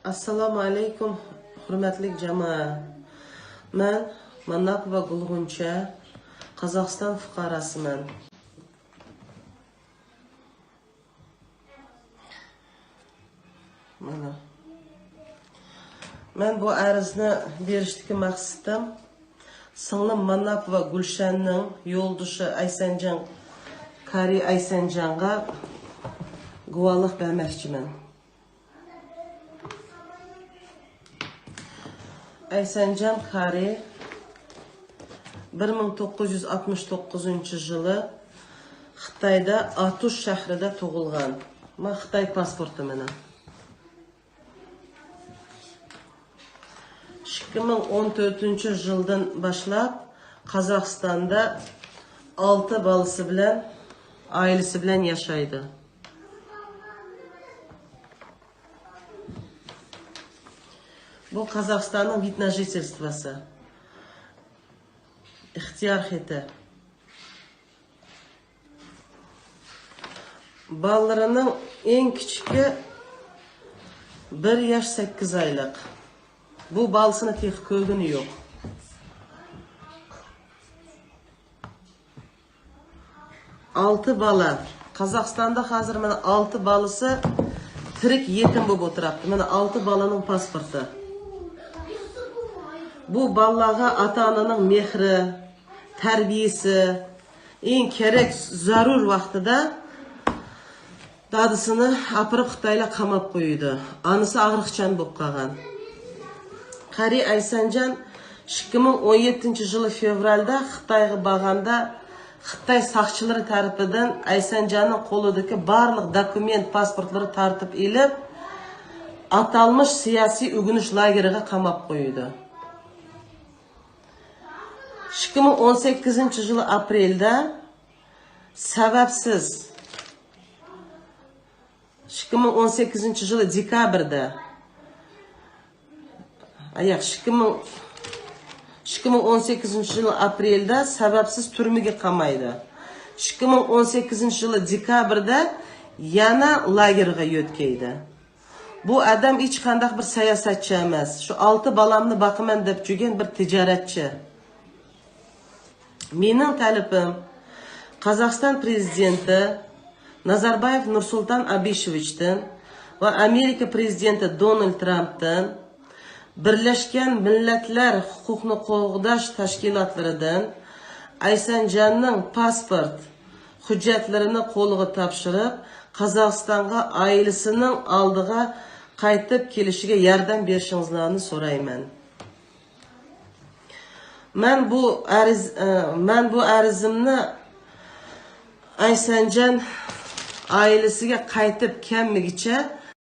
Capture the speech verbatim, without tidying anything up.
ئەسسالامۇ ئەلەيكۇم، ھۆرمەتلىك جامائە. مەن مانناپوۋا گۈلغۇنچە، قازاقىستان پۇقراسىمەن. مانا. مەن بۇ ئەرزنى بېرىشتىكى مەقسىتىم، سىڭلىم مانناپوۋا گۈلشەننىڭ يولدىشى ئەيسەنجان، كارى ئەيسەنجانغا گۇۋاھلىق بەرمەكچىمەن. ئەيسەنجان كارى بىر مىڭ توققۇز يۈز ئاتمىش توققۇزىنچى يىلى خىتايدا ئاتۇش شەھىرىدە تۇغۇلغان. ما خىتاي پاسپورتى مېنىڭ. ئىككى مىڭ ئون تۆتىنچى يىلدىن باشلاپ قازاقىستاندا ئالتە بالىسى بىلەن، ئائىلىسى بىلەن ياشايدۇ. بۇ قازاقىستاننىڭ ۋىد نا ژىچېلىستۋاسى. ئىختىيار خېتى. بالىلىرىنىڭ ئەڭ كىچىكى بىر ياش سەككىز ئايلىق. بۇ بالىسىنى تېخى كۆرگىنى يوق. ئالتە بالا. قازاقىستاندا ھازىر مانا ئالتە بالىسى تىرىك يېتىم بولۇپ ئولتۇراپتۇ. مانا ئالتە بالىنىڭ پاسپورتى. بۇ بالىلارغا ئاتا-ئانىنىڭ مېھرى، تەربىيىسى، ئەڭ كېرەك، زەرۇر ۋاقتىدا دادىسىنى ئاپىرىپ خىتايلار قاماپ قويىدۇ. ئانىسى ئاغرىقچان بولۇپ قالغان. قارى ئەيسەنجان ئىككى مىڭ ئون يەتتىنچى يىلى فېۋرالدا خىتايغا بارغاندا، خىتاي ساقچىلىرى تەرىپىدىن ئەيسەنجاننىڭ قولىدىكى بارلىق دوكۇمېنت، پاسپورتلىرى تارتىپ ئېلىپ، ئاتالمىش سىياسىي ئۆگىنىش لاگېرىغا قاماپ قويىدۇ. ئىككى مىڭ ئون سەككىزىنچى يىلى ئاپرېلدا سەۋەبسىز، ئىككى مىڭ ئون سەككىزىنچى يىلى دېكابىردا، ئاياق، ئىككى مىڭ، ئىككى مىڭ ئون سەككىزىنچى يىلى ئاپرېلدا سەۋەبسىز تۈرمىگە قامايدۇ. ئىككى مىڭ ئون سەككىزىنچى يىلى دېكابىردا يەنە لاگېرغا يۆتكەيدۇ. بۇ ئادەم ھېچقانداق بىر ساياسەتچى ئەمەس. شۇ ئالتە بالامنى باقىمەن دەپ يۈرگەن بىر تىجارەتچى. مېنىڭ تەلىپىم، قازاقىستان پرېزىدېنتى نازاربايېۋ نۇرسۇلتان ئابىشېۋىچتىن ۋە ئامېرىكا پرېزىدېنتى دونالد ترامپتىن، بىرلەشكەن مىللەتلەر ھوقۇقنى قوغداش تەشكىلاتلىرىدىن ئەيسەنجاننىڭ پاسپورت ھۆججەتلىرىنى قولىغا تاپشۇرۇپ، قازاقىستانغا ئائىلىسىنىڭ ئالدىغا قايتىپ كېلىشىگە ياردەم بېرىشىڭىزلارنى سورايمەن. مەن بۇ ئەرز-، ئە، مەن بۇ ئەرزىمنى ئەيسەنجان ئائىلىسىگە قايتىپ كەلمىگىچە